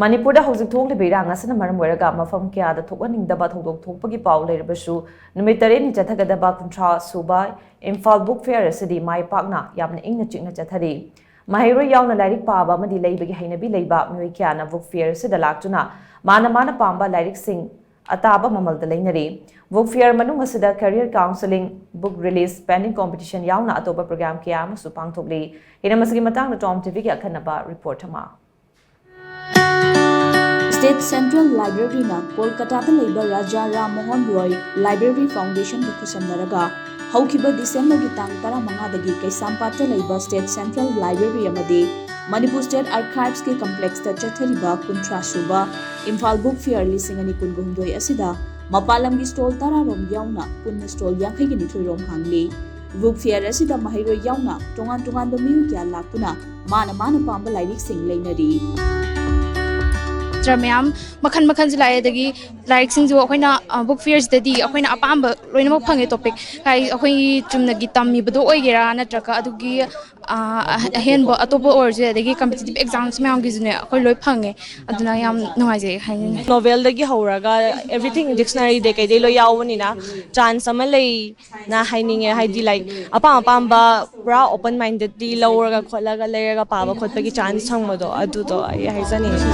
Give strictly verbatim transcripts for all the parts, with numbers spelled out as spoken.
ꯃꯅꯤꯄꯨꯔꯗ ꯍꯧꯖꯤꯛ ꯊꯣꯛꯂꯤꯕ ꯏꯔꯥꯡ ꯑꯁꯤꯅ ꯃꯔꯝ ꯑꯣꯏꯔꯒ ꯃꯐꯝ ꯀꯌꯥꯗ ꯊꯣꯛꯍꯟꯅꯤꯡꯗꯕ ꯊꯧꯗꯣꯛ ꯊꯣꯛꯄꯒꯤ ꯄꯥꯎ ꯂꯩꯔꯕꯁꯨ, ꯅꯨꯃꯤꯠ ꯇꯔꯦꯠꯅꯤ ꯆꯠꯊꯒꯗꯕ ꯀꯨꯟꯊ꯭ꯔꯥ ꯁꯨꯕ ꯏꯝꯐꯥꯜ ꯕꯨꯛ ꯐꯤꯌꯔ ꯑꯁꯤꯗꯤ ꯃꯥꯏ ꯄꯥꯛꯅ ꯌꯥꯝꯅ ꯏꯪꯅ ꯆꯤꯛꯅ ꯆꯠꯊꯔꯤ꯫ ꯃꯍꯩꯔꯣꯏ ꯌꯥꯎꯅ ꯂꯥꯏꯔꯤꯛ ꯄꯥꯕ ꯑꯃꯗꯤ ꯂꯩꯕꯒꯤ ꯍꯩꯅꯕꯤ ꯂꯩꯕ ꯃꯤꯑꯣꯏ ꯀꯌꯥꯅ ꯕꯨꯛ ꯐꯤꯌꯔ ꯑꯁꯤꯗ ꯂꯥꯛꯇꯨꯅ ꯃꯥꯅ ꯃꯥꯅ ꯄꯥꯝꯕ ꯂꯥꯏꯔꯤꯛꯁꯤꯡ ꯑꯇꯥꯕ ꯃꯃꯜꯗ ꯂꯩꯅꯔꯤ꯫ ꯕꯨꯛ ꯐꯤꯌꯔ ꯃꯅꯨꯡ ꯑꯁꯤꯗ career counselling, book release, painting competition ꯌꯥꯎꯅ ꯑꯇꯣꯞꯄ ꯄ꯭ꯔꯣꯒ꯭ꯔꯥꯝ ꯀꯌꯥ ꯑꯃꯁꯨ ꯄꯥꯡꯊꯣꯛꯂꯤ꯫ ꯍꯦꯟꯅ ꯃꯁꯤꯒꯤ ꯃꯇꯥꯡꯗ ꯇꯣꯝ ꯇꯤꯚꯤꯒꯤ ꯑꯈꯟꯅꯕ ꯔꯤꯄꯣꯔꯠ ꯑꯃ꯫ ꯁ꯭ꯇꯦꯠ ꯁꯦꯟꯇ꯭ꯔꯦꯜ ꯂꯥꯏꯕ꯭ꯔꯦꯔꯤꯅ ꯀꯣꯜꯀꯇꯥꯗ ꯂꯩꯕ ꯔꯥꯖꯥ ꯔꯥꯝ ꯃꯣꯍꯟ ꯔꯣꯏ ꯂꯥꯏꯕ꯭ꯔꯦꯔꯤ ꯐꯥꯎꯟꯗꯦꯁꯟꯒ ꯈꯨꯠꯁꯝꯅꯔꯒ ꯍꯧꯈꯤꯕ ꯗꯤꯁꯦꯝꯕꯔꯒꯤ ꯇꯥꯡ ꯇꯔꯥꯃꯉꯥꯗꯒꯤ ꯀꯩꯁꯥꯝꯄꯥꯠꯇ ꯂꯩꯕ ꯁ꯭ꯇꯦꯠ ꯁꯦꯟꯇ꯭ꯔꯦꯜ ꯂꯥꯏꯕ꯭ꯔꯦꯔꯤ ꯑꯃꯗꯤ ꯃꯅꯤꯄꯨꯔ ꯁ꯭ꯇꯦꯠ ꯑꯥꯔꯀꯥꯏꯚꯁꯀꯤ ꯀꯝꯄ꯭ꯂꯦꯛꯁꯇ ꯆꯠꯊꯔꯤꯕ ꯀꯨꯟꯊ꯭ꯔꯥ ꯁꯨꯕ ꯏꯝꯐꯥꯜ ꯕꯨꯛ ꯐꯤꯌꯔ ꯂꯤꯁꯤꯡ ꯑꯅꯤ ꯀꯨꯟꯍꯨꯝꯗꯣꯏ ꯑꯁꯤꯗ ꯃꯄꯥꯟ ꯂꯝꯒꯤ ꯁ꯭ꯇꯣꯜ ꯇꯔꯥ ꯔꯣꯝ ꯌꯥꯎꯅ ꯄꯨꯟꯅ ꯁ꯭ꯇꯣꯜ ꯌꯥꯡꯈꯩꯒ ꯅꯤꯊꯣꯏ ꯔꯣꯝ ꯍꯥꯡꯂꯤ꯫ ꯕꯨꯛ ꯐꯤꯌꯔ ꯑꯁꯤꯗ ꯃꯍꯩꯔꯣꯏ ꯌꯥꯎꯅ ꯇꯣꯉꯥꯟ ꯇꯣꯉꯥꯟꯕ ꯃꯤꯑꯣꯏ ꯀꯌꯥ ꯂꯥꯛꯇꯨꯅ ꯃꯥꯅ ꯃꯥꯅ ꯄꯥꯝꯕ ꯂꯥꯏꯔꯤꯛꯁꯤꯡ ꯂꯩꯅꯔꯤ꯫ ꯇꯤꯆꯔ ꯃꯌꯥꯝ ꯃꯈꯜ ꯃꯈꯜꯁꯨ ꯂꯥꯛꯑꯦ꯫ ꯑꯗꯒꯤ ꯂꯥꯏꯔꯤꯛꯁꯤꯡꯁꯨ ꯑꯩꯈꯣꯏꯅ ꯕꯨꯛ ꯐꯤꯌꯔꯁꯤꯗꯗꯤ ꯑꯩꯈꯣꯏꯅ ꯑꯄꯥꯝꯕ ꯂꯣꯏꯅꯃꯛ ꯐꯪꯉꯦ꯫ ꯇꯣꯄꯤꯛ ꯑꯩꯈꯣꯏꯒꯤ ꯆꯨꯝꯅꯒꯤ ꯇꯝꯃꯤꯕꯗꯣ ꯑꯣꯏꯒꯦꯔꯥ, ꯅꯠꯇ꯭ꯔꯒ ꯑꯗꯨꯒꯤ ꯑꯍꯦꯟꯕ ꯑꯇꯣꯞꯄ ꯑꯣꯏꯔꯁꯨ, ꯑꯗꯒꯤ ꯀꯝꯄꯤꯇꯤꯇꯤꯞ ꯑꯦꯛꯖꯥꯝꯁ ꯃꯌꯥꯝꯒꯤꯁꯨꯅꯦ ꯑꯩꯈꯣꯏ ꯂꯣꯏ ꯐꯪꯉꯦ꯫ ꯑꯗꯨꯅ ꯌꯥꯝ ꯅꯨꯡꯉꯥꯏꯖꯩ ꯍꯥꯏꯅꯤꯡꯉꯤ꯫ ꯅꯣꯕꯦꯜꯗꯒꯤ ꯍꯧꯔꯒ ꯑꯦꯕ꯭ꯔꯤꯊꯤꯡ, ꯗꯤꯛꯁꯅꯔꯤꯗꯩ ꯀꯩꯗꯩ ꯂꯣꯏ ꯌꯥꯎꯕꯅꯤꯅ ꯆꯥꯟꯁ ꯑꯃ ꯂꯩꯅ ꯍꯥꯏꯅꯤꯡꯉꯦ꯫ ꯍꯥꯏꯗꯤ, ꯂꯥꯏꯛ, ꯑꯄꯥꯝ ꯑꯄꯥꯝꯕ ꯄꯨꯔꯥ ꯑꯣꯄꯟ ꯃꯥꯏꯟꯗꯦꯠꯂꯤ ꯂꯧꯔꯒ ꯈꯣꯠꯂꯒ ꯂꯩꯔꯒ ꯄꯥꯕ ꯈꯣꯠꯄꯒꯤ ꯆꯥꯟꯁ ꯐꯪꯕꯗꯣ, ꯑꯗꯨꯗꯣ ꯑꯩ ꯍꯥꯏꯖꯅꯤꯡꯉꯤ꯫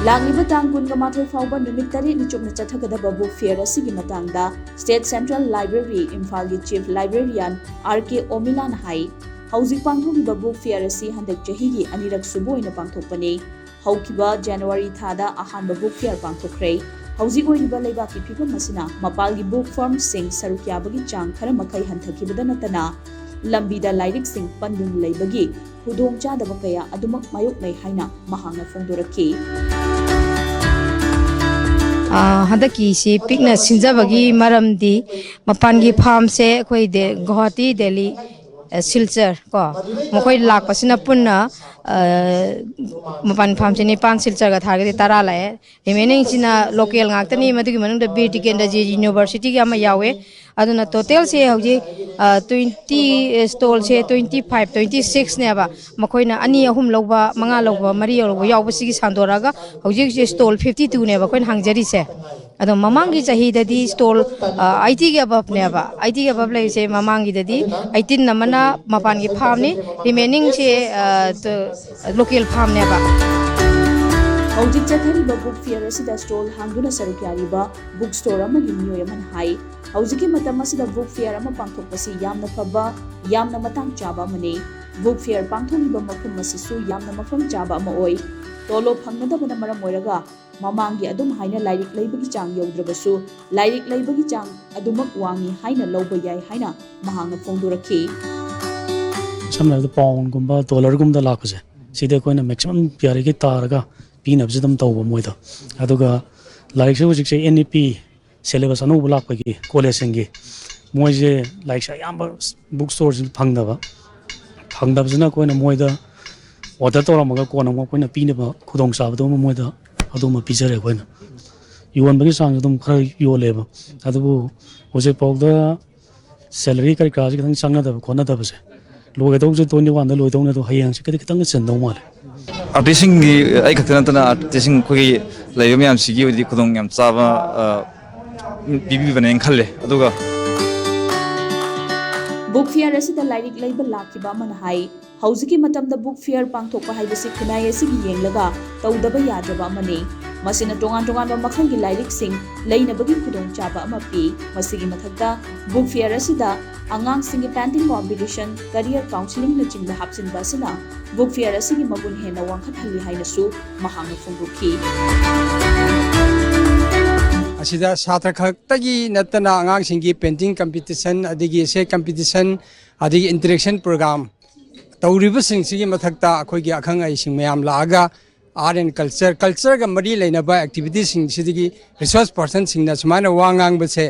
ꯂꯥꯛꯂꯤꯕ ꯇꯥꯡ ꯀꯨꯟꯒ ꯃꯥꯊꯣꯏ ꯐꯥꯎꯕ ꯅꯨꯃꯤꯠ ꯇꯔꯦꯠꯅꯤ ꯆꯨꯞꯅ ꯆꯠꯊꯒꯗꯕ ꯕꯨꯛ ꯐꯤꯌꯔ ꯑꯁꯤꯒꯤ ꯃꯇꯥꯡꯗ ꯁ꯭ꯇꯦꯠ ꯁꯦꯟꯇ꯭ꯔꯦꯜ ꯂꯥꯏꯕ꯭ꯔꯦꯔꯤ ꯏꯝꯐꯥꯜꯒꯤ ꯆꯤꯐ ꯂꯥꯏꯕ꯭ꯔꯦꯔꯤꯌꯥꯟ ꯑꯥꯔ ꯀꯦ ꯑꯣꯃꯤꯂꯥꯅ ꯍꯥꯏ, ꯍꯧꯖꯤꯛ ꯄꯥꯡꯊꯣꯛꯂꯤꯕ ꯕꯨꯛ ꯐꯤꯌꯔ ꯑꯁꯤ ꯍꯟꯗꯛ ꯆꯍꯤꯒꯤ ꯑꯅꯤꯔꯛ ꯁꯨꯕ ꯑꯣꯏꯅ ꯄꯥꯡꯊꯣꯛꯄꯅꯤ꯫ ꯍꯧꯈꯤꯕ ꯖꯅꯋꯥꯔꯤ ꯊꯥꯗ ꯑꯍꯥꯟꯕ ꯕꯨꯛ ꯐꯤꯌꯔ ꯄꯥꯡꯊꯣꯛꯈ꯭ꯔꯦ꯫ ꯍꯧꯖꯤꯛ ꯑꯣꯏꯔꯤꯕ ꯂꯩꯕꯥꯛꯀꯤ ꯐꯤꯕꯝ ꯑꯁꯤꯅ ꯃꯄꯥꯜꯒꯤ ꯕꯨꯛ ꯐꯥꯔꯝꯁꯤꯡ ꯁꯔꯨꯛ ꯌꯥꯕꯒꯤ ꯆꯥꯡ ꯈꯔ ꯃꯈꯩ ꯍꯟꯊꯈꯤꯕꯗ ꯅꯠꯇꯅ, ꯂꯝꯕꯤꯗ ꯂꯥꯏꯔꯤꯛꯁꯤꯡ ꯄꯟꯗꯨꯅ ꯂꯩꯕꯒꯤ ꯈꯨꯗꯣꯡꯆꯥꯗꯕ ꯀꯌꯥ ꯑꯗꯨꯃꯛ ꯃꯥꯌꯣꯛꯅꯩ ꯍꯥꯏꯅ ꯃꯍꯥꯛꯅ ꯐꯣꯡꯗꯣꯔꯛꯈꯤ꯫ ꯍꯟꯗꯛꯀꯤꯁꯤ ꯄꯤꯛꯅ ꯁꯤꯟꯖꯕꯒꯤ ꯃꯔꯝꯗꯤ ꯃꯄꯥꯟꯒꯤ ꯐꯥꯔꯝꯁꯦ ꯑꯩꯈꯣꯏ ꯒꯨꯋꯥꯍꯥꯇꯤ, ꯗꯦꯜꯂꯤ, ꯁꯤꯜꯆꯔ ꯀꯣ, ꯃꯈꯣꯏ ꯂꯥꯛꯄꯁꯤꯅ ꯄꯨꯟꯅ ꯃꯄꯥꯟ ꯐꯥꯔꯝꯁꯦ ꯅꯤꯄꯥꯟ, ꯁꯤꯜꯆꯔꯒ ꯊꯥꯔꯒꯗꯤ ꯇꯔꯥ ꯂꯥꯛꯑꯦ꯫ ꯔꯤꯃꯦꯅꯤꯡꯁꯤꯅ ꯂꯣꯀꯦꯜ ꯉꯥꯛꯇꯅꯤ꯫ ꯃꯗꯨꯒꯤ ꯃꯅꯨꯡꯗ ꯕꯤꯔ ꯇꯤꯀꯦꯟꯗ꯭ꯔꯖꯤ ꯌꯨꯅꯤꯚꯔꯁꯤꯇꯤꯒꯤ ꯑꯃ ꯌꯥꯎꯋꯦ꯫ ꯑꯗꯨꯅ ꯇꯣꯇꯦꯜꯁꯦ ꯍꯧꯖꯤꯛ ꯇ꯭ꯋꯦꯟꯇꯤ, ꯁ꯭ꯇꯣꯜꯁꯦ ꯇ꯭ꯋꯦꯟꯇꯤ ꯐꯥꯏꯚ, ꯇ꯭ꯋꯦꯟꯇꯤ ꯁꯤꯛꯁꯅꯦꯕ꯫ ꯃꯈꯣꯏꯅ ꯑꯅꯤ, ꯑꯍꯨꯝ ꯂꯧꯕ, ꯃꯉꯥ ꯂꯧꯕ, ꯃꯔꯤ ꯂꯧꯕ ꯌꯥꯎꯕꯁꯤꯒꯤ ꯁꯥꯟꯗꯣꯔꯛꯑꯒ ꯍꯧꯖꯤꯛ ꯍꯧꯖꯤꯛ ꯁ꯭ꯇꯣꯜ ꯐꯤꯐꯇꯤ ꯇꯨꯅꯦꯕ ꯑꯩꯈꯣꯏꯅ ꯍꯥꯡꯖꯔꯤꯁꯦ꯫ ꯑꯗꯣ ꯃꯃꯥꯡꯒꯤ ꯆꯍꯤꯗꯗꯤ ꯁ꯭ꯇꯣꯜ ꯑꯩꯇꯤꯒꯤ ꯑꯕꯞꯅꯦꯕ꯫ ꯑꯩꯇꯤꯒꯤ ꯑꯕꯞ ꯂꯩꯔꯤꯁꯦ, ꯃꯃꯥꯡꯒꯤꯗꯗꯤ ꯑꯩꯇꯤꯟ ꯑꯃꯅ ꯃꯄꯥꯟꯒꯤ ꯐꯥꯝꯅꯤ, ꯔꯤꯃꯦꯅꯤꯡꯁꯦ ꯂꯣꯀꯦꯜ ꯐꯥꯝꯅꯦꯕ꯫ ꯍꯧꯖꯤꯛ ꯆꯠꯊꯔꯤꯕ ꯕꯨꯛ ꯐꯤꯌꯔ ꯑꯁꯤꯗ ꯁ꯭ꯇꯣꯜ ꯍꯥꯡꯗꯨꯅ ꯁꯔꯨꯛ ꯌꯥꯔꯤꯕ ꯕꯨꯛ ꯁ꯭ꯇꯣꯔ ꯑꯃꯒꯤ ꯃꯤꯑꯣꯏ ꯑꯃꯅ ꯍꯥꯏ, ꯍꯧꯖꯤꯛꯀꯤ ꯃꯇꯝ ꯑꯁꯤꯗ ꯕꯨꯛ ꯐꯤꯌꯔ ꯑꯃ ꯄꯥꯡꯊꯣꯛꯄꯁꯤ ꯌꯥꯝꯅ ꯐꯕ, ꯌꯥꯝꯅ ꯃꯇꯥꯡ ꯆꯥꯕ ꯑꯃꯅꯤ꯫ ꯕꯨꯛ ꯐꯤꯌꯔ ꯄꯥꯡꯊꯣꯛꯂꯤꯕ ꯃꯐꯝ ꯑꯁꯤꯁꯨ ꯌꯥꯝꯅ ꯃꯐꯝ ꯆꯥꯕ ꯑꯃ ꯑꯣꯏ꯫ ꯇꯣꯂꯣꯞ ꯐꯪꯅꯗꯕꯅ ꯃꯔꯝ ꯑꯣꯏꯔꯒ ꯃꯃꯥꯡꯒꯤ ꯑꯗꯨꯝ ꯍꯥꯏꯅ ꯂꯥꯏꯔꯤꯛ ꯂꯩꯕꯒꯤ ꯆꯥꯡ ꯌꯧꯗ꯭ꯔꯕꯁꯨ, ꯂꯥꯏꯔꯤꯛ ꯂꯩꯕꯒꯤ ꯆꯥꯡ ꯑꯗꯨꯃꯛ ꯋꯥꯡꯉꯤ ꯍꯥꯏꯅ ꯂꯧꯕ ꯌꯥꯏ ꯍꯥꯏꯅ ꯃꯍꯥꯛꯅ ꯐꯣꯡꯗꯣꯔꯛꯈꯤ꯫ ꯁꯝꯅ ꯍꯥꯏꯔꯕꯗ, ꯄꯥꯎꯟꯒꯨꯝꯕ, ꯗꯣꯂꯔꯒꯨꯝꯕꯗ ꯂꯥꯛꯄꯁꯦ, ꯁꯤꯗꯤ ꯑꯩꯈꯣꯏꯅ ꯃꯦꯛꯁꯤꯃꯝ ꯌꯥꯔꯤꯈꯩ ꯇꯥꯔꯒ ꯄꯤꯅꯕꯁꯦ ꯑꯗꯨꯝ ꯇꯧꯕ ꯃꯣꯏꯗ꯫ ꯑꯗꯨꯒ ꯂꯥꯏꯔꯤꯛꯁꯦ ꯍꯧꯖꯤꯛꯁꯦ ꯑꯦꯟ ꯏ ꯄꯤ ꯁꯦꯂꯦꯕꯁ ꯑꯅꯧꯕ ꯂꯥꯛꯄꯒꯤ ꯀꯣꯂꯦꯖꯁꯤꯡꯒꯤ, ꯃꯣꯏꯁꯦ ꯂꯥꯏꯔꯤꯛꯁꯦ ꯑꯌꯥꯝꯕ ꯕꯨꯛ ꯁ꯭ꯇꯣꯔꯁꯤꯡ ꯐꯪꯗꯕ, ꯐꯪꯗꯕꯁꯤꯅ ꯑꯩꯈꯣꯏꯅ ꯃꯣꯏꯗ ꯑꯣꯔꯗꯔ ꯇꯧꯔꯝꯃꯒ ꯀꯣꯟꯅ ꯑꯃꯨꯛ ꯑꯩꯈꯣꯏꯅ ꯄꯤꯅꯕ ꯈꯨꯗꯣꯡꯆꯥꯕꯗꯣ ꯑꯃ ꯃꯣꯏꯗ ꯑꯗꯨꯃ ꯄꯤꯖꯔꯦ ꯑꯩꯈꯣꯏꯅ꯫ ꯌꯣꯟꯕꯒꯤ ꯆꯥꯡꯁꯨ ꯑꯗꯨꯝ ꯈꯔ ꯌꯣꯜꯂꯦꯕ, ꯑꯗꯨꯕꯨ ꯍꯧꯖꯤꯛꯐꯥꯎꯗ ꯁꯦꯂꯔꯤ ꯀꯔꯤ ꯀꯔꯥꯁꯦ ꯈꯤꯇꯪ ꯆꯪꯅꯗꯕ ꯈꯣꯠꯅꯗꯕꯁꯦ, ꯂꯣꯏꯒꯗꯧꯕꯁꯦ ꯇ꯭ꯋꯦꯟꯇꯤ ꯋꯥꯟꯗ ꯂꯣꯏꯗꯧꯅꯦ, ꯑꯗꯣ ꯍꯌꯦꯡꯁꯦ ꯈꯤꯇꯪ ꯆꯤꯟꯗꯧ ꯃꯥꯜꯂꯦ꯫ ꯑꯥꯔꯇꯤꯁꯁꯤꯡꯒꯤ, ꯑꯩ ꯈꯛꯇ ꯅꯠꯇꯅ ꯑꯥꯔꯇꯤꯁꯁꯤꯡ ꯑꯩꯈꯣꯏꯒꯤ ꯂꯩꯕ ꯃꯌꯥꯝꯁꯤꯒꯤ ꯑꯣꯏꯗꯤ ꯈꯨꯗꯣꯡ ꯌꯥꯝ ꯆꯥꯕ, ꯑ, ꯄꯤꯕꯤꯕꯅꯦꯅ ꯈꯜꯂꯦ꯫ ꯑꯗꯨꯒ ꯕꯨꯛ ꯐꯤꯌꯔ ꯑꯁꯤꯗ ꯂꯥꯏꯔꯤꯛ ꯂꯩꯕ ꯂꯥꯛꯈꯤꯕ ꯑꯃꯅ ꯍꯥꯏ, ꯍꯧꯖꯤꯛꯀꯤ ꯃꯇꯝꯗ ꯕꯨꯛ ꯐꯤꯌꯔ ꯄꯥꯡꯊꯣꯛꯄ ꯍꯥꯏꯕꯁꯤ ꯈꯨꯟꯅꯥꯏ ꯑꯁꯤꯒꯤ ꯌꯦꯡꯂꯒ ꯇꯧꯗꯕ ꯌꯥꯗ꯭ꯔꯕ ꯑꯃꯅꯤ꯫ ꯃꯁꯤꯅ ꯇꯣꯉꯥꯟ ꯇꯣꯉꯥꯟꯕ ꯃꯈꯜꯒꯤ ꯂꯥꯏꯔꯤꯛꯁꯤꯡ ꯂꯩꯅꯕꯒꯤ ꯈꯨꯗꯣꯡꯆꯥꯕ ꯑꯃ ꯄꯤ꯫ ꯃꯁꯤꯒꯤ ꯃꯊꯛꯇ, ꯕꯨꯛ ꯐꯤꯌꯔ ꯑꯁꯤꯗ ꯑꯉꯥꯡꯁꯤꯡꯒꯤ ꯄꯦꯟꯇꯤꯡ ꯀꯣꯝꯄꯤꯇꯤꯁꯟ, ꯀꯔꯤꯌꯔ ꯀꯥꯎꯟꯁꯤꯂꯤꯡꯅꯆꯤꯡꯕ ꯍꯥꯞꯆꯤꯟꯕ ꯑꯁꯤꯅ ꯕꯨꯛ ꯐꯤꯌꯔ ꯑꯁꯤꯒꯤ ꯃꯒꯨꯟ ꯍꯦꯟꯅ ꯋꯥꯡꯈꯠꯍꯜꯂꯤ ꯍꯥꯏꯅꯁꯨ ꯃꯍꯥꯛꯅ ꯐꯣꯡꯗꯣꯛꯈꯤ꯫ ꯑꯁꯤꯗ ꯁꯥꯇ꯭ꯔ ꯈꯛꯇꯒꯤ ꯅꯠꯇꯅ ꯑꯉꯥꯡꯁꯤꯡꯒꯤ ꯄꯦꯟꯇꯤꯡ ꯀꯝꯄꯤꯇꯤꯁꯟ, ꯑꯗꯒꯤ ꯏꯁꯩ ꯀꯝꯄꯤꯇꯤꯁꯟ, ꯑꯗꯒꯤ ꯏꯟꯇꯔꯦꯛꯁꯟ ꯄ꯭ꯔꯣꯒ꯭ꯔꯥꯝ ꯇꯧꯔꯤꯕꯁꯤꯡꯁꯤꯒꯤ ꯃꯊꯛꯇ ꯑꯩꯈꯣꯏꯒꯤ ꯑꯈꯪ ꯑꯍꯩꯁꯤꯡ ꯃꯌꯥꯝ ꯂꯥꯛꯑꯒ ꯑꯥꯔꯠ ꯑꯦꯟ ꯀꯜꯆꯔ, ꯀꯜꯆꯔꯒ ꯃꯔꯤ ꯂꯩꯅꯕ ꯑꯦꯛꯇꯤꯚꯤꯇꯤꯁꯤꯡꯁꯤꯗꯒꯤ ꯔꯤꯁꯣꯔꯁ ꯄꯔꯁꯟꯁꯤꯡꯅ ꯁꯨꯃꯥꯏꯅ ꯋꯥ ꯉꯥꯡꯕꯁꯦ,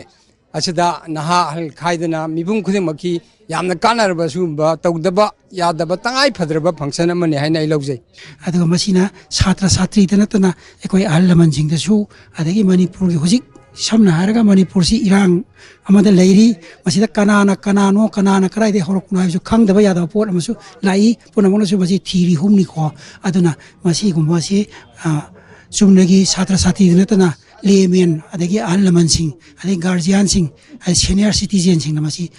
ꯑꯁꯤꯗ ꯅꯍꯥ ꯑꯍꯜ ꯈꯥꯏꯗꯅ ꯃꯤꯄꯨꯝ ꯈꯨꯗꯤꯡꯃꯛꯀꯤ ꯌꯥꯝꯅ ꯀꯥꯟꯅꯔꯕ, ꯁꯤꯒꯨꯝꯕ ꯇꯧꯗꯕ ꯌꯥꯗꯕ ꯇꯉꯥꯏ ꯐꯗ꯭ꯔꯕ ꯐꯪꯁꯟ ꯑꯃꯅꯤ ꯍꯥꯏꯅ ꯑꯩ ꯂꯧꯖꯩ꯫ ꯑꯗꯨꯒ ꯃꯁꯤꯅ ꯁꯥꯇ꯭ꯔ ꯁꯥꯇ꯭ꯔꯤꯗ ꯅꯠꯇꯅ ꯑꯩꯈꯣꯏ ꯑꯍꯜ ꯂꯃꯟꯁꯤꯡꯗꯁꯨ, ꯑꯗꯒꯤ ꯃꯅꯤꯄꯨꯔꯒꯤ ꯍꯧꯖꯤꯛ ꯁꯝꯅ ꯍꯥꯏꯔꯒ ꯃꯅꯤꯄꯨꯔꯁꯤ ꯏꯔꯥꯡ ꯑꯃꯗ ꯂꯩꯔꯤ꯫ ꯃꯁꯤꯗ ꯀꯅꯥꯅ ꯀꯅꯥꯅꯣ, ꯀꯅꯥꯅ ꯀꯗꯥꯏꯗꯒꯤ ꯍꯧꯔꯛꯄꯅꯣ ꯍꯥꯏꯕꯁꯨ ꯈꯪꯗꯕ ꯌꯥꯗꯕ ꯄꯣꯠ ꯑꯃꯁꯨ ꯂꯥꯛꯏ꯫ ꯄꯨꯝꯅꯃꯛꯅꯁꯨ ꯃꯁꯤ ꯊꯤꯔꯤ ꯍꯨꯝꯅꯤꯀꯣ꯫ ꯑꯗꯨꯅ ꯃꯁꯤꯒꯨꯝꯕꯁꯤ, ꯑ, ꯆꯨꯝꯅꯒꯤ ꯁꯥꯇ꯭ꯔ ꯁꯥꯇ꯭ꯔꯤꯗ ꯅꯠꯇꯅ laymen, ꯑꯗꯒꯤ ꯑꯍꯜ ꯂꯃꯟꯁꯤꯡ, ꯑꯗꯒꯤ guardianꯁꯤꯡ, ꯑꯗꯩ senior citizenꯁꯤꯡꯅ ꯃꯁꯤ,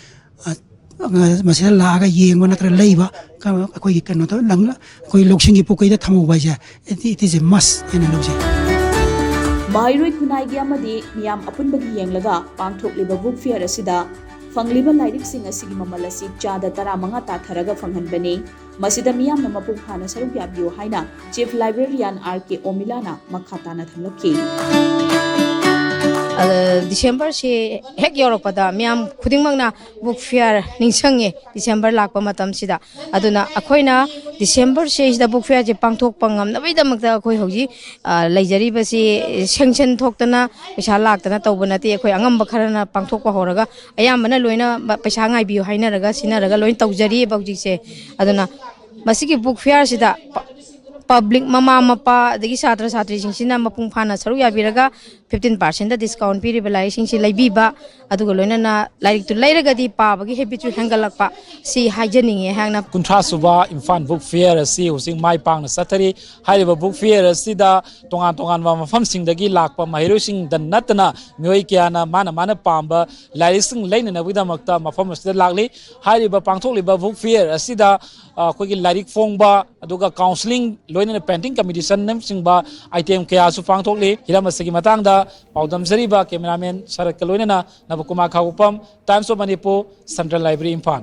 ꯑ, ꯃꯁꯤꯗ ꯂꯥꯛꯑꯒ ꯌꯦꯡꯕ ꯅꯠꯇ꯭ꯔꯒ ꯂꯩꯕ, ꯑꯩꯈꯣꯏꯒꯤ ꯀꯩꯅꯣꯗ ꯂꯪ-, ꯑꯩꯈꯣꯏ ꯂꯧꯁꯤꯡꯒꯤ ꯄꯨꯈ꯭ꯔꯤꯗ ꯊꯝꯍꯧꯕ ꯍꯥꯏꯁꯦ, it, it is a must ꯍꯥꯏꯅ ꯂꯧꯖꯩ꯫ ꯃꯍꯩꯔꯣꯏ ꯈꯨꯟꯅꯥꯏꯒꯤ ꯑꯃꯗꯤ ꯃꯤꯌꯥꯝ ꯑꯄꯨꯟꯕꯒꯤ ꯌꯦꯡꯂꯒ ꯄꯥꯡꯊꯣꯛꯂꯤꯕ book fair ꯑꯁꯤꯗ ꯐꯪꯂꯤꯕ ꯂꯥꯏꯔꯤꯛꯁꯤꯡ ꯑꯁꯤꯒꯤ ꯃꯃꯜ ꯑꯁꯤ ꯆꯥꯗ ꯇꯔꯥꯃꯉꯥ ꯇꯥꯊꯔꯒ ꯐꯪꯍꯟꯕꯅꯤ꯫ ꯃꯁꯤꯗ ꯃꯤꯌꯥꯝꯅ ꯃꯄꯨꯡ ꯐꯥꯅ ꯁꯔꯨꯛ ꯌꯥꯕꯤꯌꯨ ꯍꯥꯏꯅ Chief Librarian R K ꯑꯣꯃꯤꯂꯥꯅ ꯃꯈꯥ ꯇꯥꯅ ꯊꯝꯂꯛꯈꯤ꯫ ꯑ, ꯗꯤꯁꯦꯝꯕꯔꯁꯤ ꯍꯦꯛ ꯌꯧꯔꯛꯄꯗ ꯃꯤꯌꯥꯝ ꯈꯨꯗꯤꯡꯃꯛꯅ book fair ꯅꯤꯡꯁꯤꯡꯉꯦ, ꯗꯤꯁꯦꯝꯕꯔ ꯂꯥꯛꯄ ꯃꯇꯝꯁꯤꯗ꯫ ꯑꯗꯨꯅ ꯑꯩꯈꯣꯏꯅ ꯗꯤꯁꯦꯝꯕꯔꯁꯤꯗꯩꯁꯤꯗ book fairꯁꯦ ꯄꯥꯡꯊꯣꯛꯄ ꯉꯝꯅꯕꯒꯤꯗꯃꯛꯇ ꯑꯩꯈꯣꯏ ꯍꯧꯖꯤꯛ, ꯑ, ꯂꯩꯖꯔꯤꯕꯁꯤ sanction ꯊꯣꯛꯇꯅ, ꯄꯩꯁꯥ ꯂꯥꯛꯇꯅ ꯇꯧꯕ ꯅꯠꯇꯦ꯫ ꯑꯩꯈꯣꯏ ꯑꯉꯝꯕ ꯈꯔꯅ ꯄꯥꯡꯊꯣꯛꯄ ꯍꯧꯔꯒ ꯑꯌꯥꯝꯕꯅ ꯂꯣꯏꯅ ꯕ-, ꯄꯩꯁꯥ ꯉꯥꯏꯕꯤꯌꯨ ꯍꯥꯏꯅꯔꯒ ꯁꯤꯟꯅꯔꯒ ꯂꯣꯏꯅ ꯇꯧꯖꯔꯤꯑꯕ ꯍꯧꯖꯤꯛꯁꯦ꯫ ꯑꯗꯨꯅ ꯃꯁꯤꯒꯤ book fairꯁꯤꯗ ꯄ-, public, ꯃꯃꯥ ꯃꯄꯥ ꯑꯗꯒꯤ ꯁꯥꯇ꯭ꯔ ꯁꯥꯇ꯭ꯔꯤꯁꯤꯡꯁꯤꯅ ꯃꯄꯨꯡ ꯐꯥꯅ ꯁꯔꯨꯛ ꯌꯥꯕꯤꯔꯒ fifteen percent discount ꯄꯤꯔꯤꯕ ꯂꯥꯏꯔꯤꯛꯁꯤꯡꯁꯤ ꯂꯩꯕꯤꯕ, ꯑꯗꯨꯒ ꯂꯣꯏꯅꯅ ꯂꯥꯏꯔꯤꯛꯇꯨ ꯂꯩꯔꯒꯗꯤ ꯄꯥꯕꯒꯤ habitꯁꯨ ꯍꯦꯟꯒꯠꯂꯛꯄ, ꯁꯤ ꯍꯥꯏꯖꯅꯤꯡꯉꯤ ꯑꯩꯍꯥꯛꯅ꯫ ꯀꯨꯟꯊ꯭ꯔꯥ ꯁꯨꯕ ꯏꯝꯐꯥꯜ book fair ꯑꯁꯤ ꯍꯧꯖꯤꯛ ꯃꯥꯏ ꯄꯥꯛꯅ ꯆꯠꯊꯔꯤ꯫ ꯍꯥꯏꯔꯤꯕ book fair ꯑꯁꯤꯗ ꯇꯣꯉꯥꯟ ꯇꯣꯉꯥꯟꯕ ꯃꯐꯝꯁꯤꯡꯗꯒꯤ ꯂꯥꯛꯄ ꯃꯍꯩꯔꯣꯏꯁꯤꯡꯗ ꯅꯠꯇꯅ ꯃꯤꯑꯣꯏ ꯀꯌꯥꯅ ꯃꯥꯅ ꯃꯥꯅ ꯄꯥꯝꯕ ꯂꯥꯏꯔꯤꯛꯁꯤꯡ ꯂꯩꯅꯅꯕꯒꯤꯗꯃꯛꯇ ꯃꯐꯝ ꯑꯁꯤꯗ ꯂꯥꯛꯂꯤ꯫ ꯍꯥꯏꯔꯤꯕ ꯄꯥꯡꯊꯣꯛꯂꯤꯕ book fair ꯑꯁꯤꯗ, ꯑ, ꯑꯩꯈꯣꯏꯒꯤ ꯂꯥꯏꯔꯤꯛ ꯐꯣꯡꯕ, ꯑꯗꯨꯒ counselling, ꯂꯣꯏꯅꯅ painting competitionꯅꯆꯤꯡꯕ item ꯀꯌꯥꯁꯨ ꯄꯥꯡꯊꯣꯛꯂꯤ꯫ ꯍꯤꯔꯝ ꯑꯁꯤꯒꯤ ꯃꯇꯥꯡꯗ ꯄꯥꯎꯗꯝꯖꯔꯤꯕ cameraman ꯁꯔꯠꯀ ꯂꯣꯏꯅꯅ ꯅꯕꯀꯨꯃꯥꯔ ꯈꯥꯉꯨꯄꯝ, Times of Manipur, Central Library, Imphal.